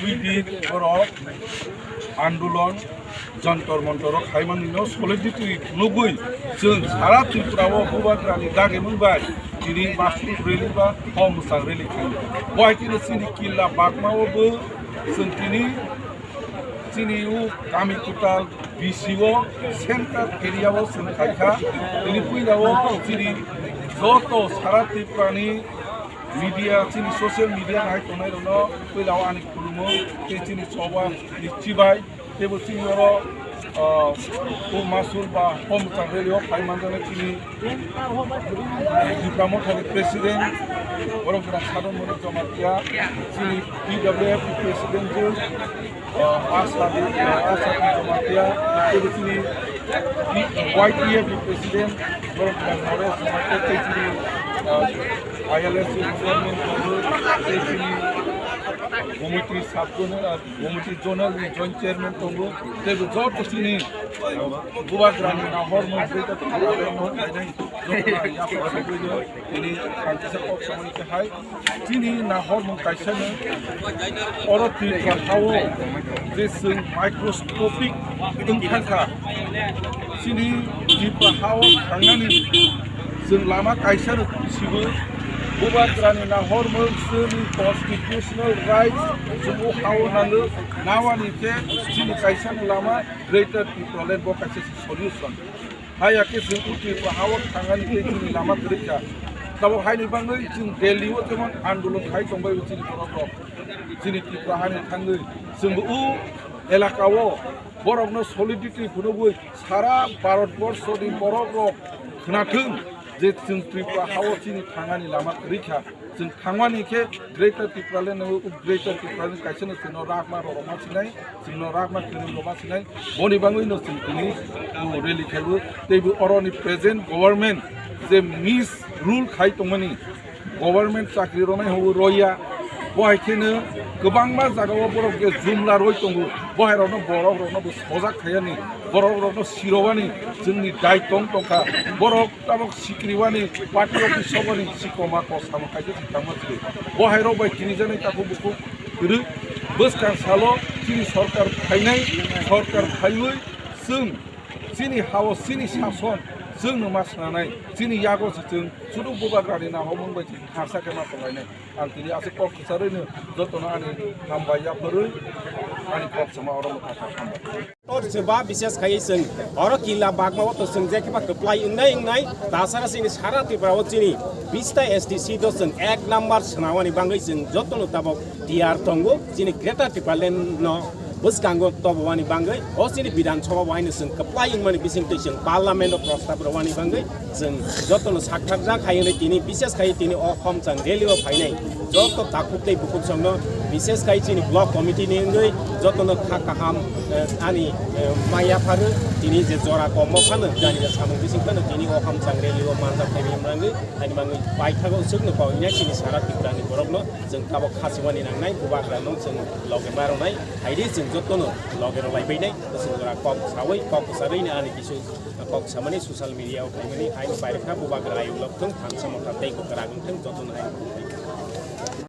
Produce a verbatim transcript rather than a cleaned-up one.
Twi din borok andolon, jontor montor o khaimani no solidarity nugwi chwng sara Tripura o Bubagrani dagimung bai tini mass rally ba hom mwchang rally khaio. Bo hai kheno chini killa bagma o bo chwng tini chini o kami kwtal B C o central area o chwng khaikha. Tini puila o chini joto sara Tripura ni media, chini social media nai tongnai rokno puila o ani khulumung tei chini choba ni chibai teibo chini oro, ah, o masul ba hom changreli o phai manjak chini Tipra Motha ni president, borok jora Sadon Moni Jamatia, chini P W F ni president, ah, Asa di, ah, Asa di Jamatia, teibo chini Y T F ni president, borok jora Naresh Jamatia, tei chini, ah, I L S ni chairman, tei chini Gomiti sub-zonal, ah, Gomiti zonal ni joint chairman tongo, tei bo joto chini, ah, Bubagrani nahor mantri joto tini ang kisa kok samani khe hai, chini nahor mung kaisa no oro Tripura hao je chwng microscopic wngkha kha, chini Tripura hao thangnani chwng lama kaisa rok sibo, Bubagrani nahormung chini constitutional rights, chwng o hao nango, nawani khe chini kaisa ni lama Greater Tipraland bo kaisa se solution. Haya khe chwng o Tripura hao thangani khe chini lama kwrwi kha. Tabuk haini bagwi chwng Delhi o jemon andolon khai tongbai chini borok rok. Chini Tripura hani thangwi chwng o elaka o borokno solidarity phunugwi sara Bharat borsho ni borok rok khwnathwng je chwng Tripura hao chini thangani lama kwrwi kha. Chwng thangmani khe Greater Tipraland no, Greater Tipraland kaisa no chwngno rakma rorokma sinai, chwngno rakma kwrwng rokma sinai, boni bagwi no chwng tini o rally khaibo. Teibo oroni present government je misrule khai tongmani, government chakri ronai hwnwi roya, bo hai kheno kwbangma jagao borok je jumla roi tongo, bo hai rokno borok rokno bo sojak khaiyani, borok rokno sirowani chwngni daitong tongkha, borok tabok sikriwani party office sobani sikoma kok samung khaijak si tangma si. Bo hai rok bai kirijaknai takhuk bukhuk kwrwi bwskang salo chini sorkar phainai, sorkar phaiwi chwng chini hao chini sason chwngno ma swnanai, chini yago se chwng sudu Bubagrani nahormung bai tharsa khe ma tonglainai. Ang tini aswk kok kwcharwi no jotono ani hambai yapharwi ani kok sama oro mwthangkha, hambai. Tor se ba bises khai chwng oro killa bagma o to chwng je khe ba kwplai wngnai wngnai tasara chini sara Tripura o chini bista S T C do chwng ek number swnamani bagwi chwng jotono tabok tiyar tongo, chini Greater Tipraland no bwskango tobowani bagwi, o chini Bidhan Sabha bo haino chwng kwplai wngmani bisingtwi chwng Parliament o prostab rwani bagwi chwng jotono sakthakjak hai hwnwi tini bises khai tini o Khomchang rally o phainai joto takhuk tei bukhuk songno bises khai chini block committee ni wngwi jotono kha kaham, eh, ani, eh, maya pharu tini je jora kom o phano jani ja samung bising phano tini o Khomchang rally o manjak thaiwi wngmani bagwi, ani bagwi paithago chwngno kok wngya chini sara Tripura ni borokno. Chwng tabok kha singmani nangnai, Bubagra no chwng loge ma rwnai, hai di chwng jotono loge rwlai bainai, chwng jora kok sawi, kok kwcharwi ni ani kisu kok samani social media o khaimani, hai no pairwkha Bubagra ayuk lok thung, thansa motha tei kwkrak wng thung, jotono hai.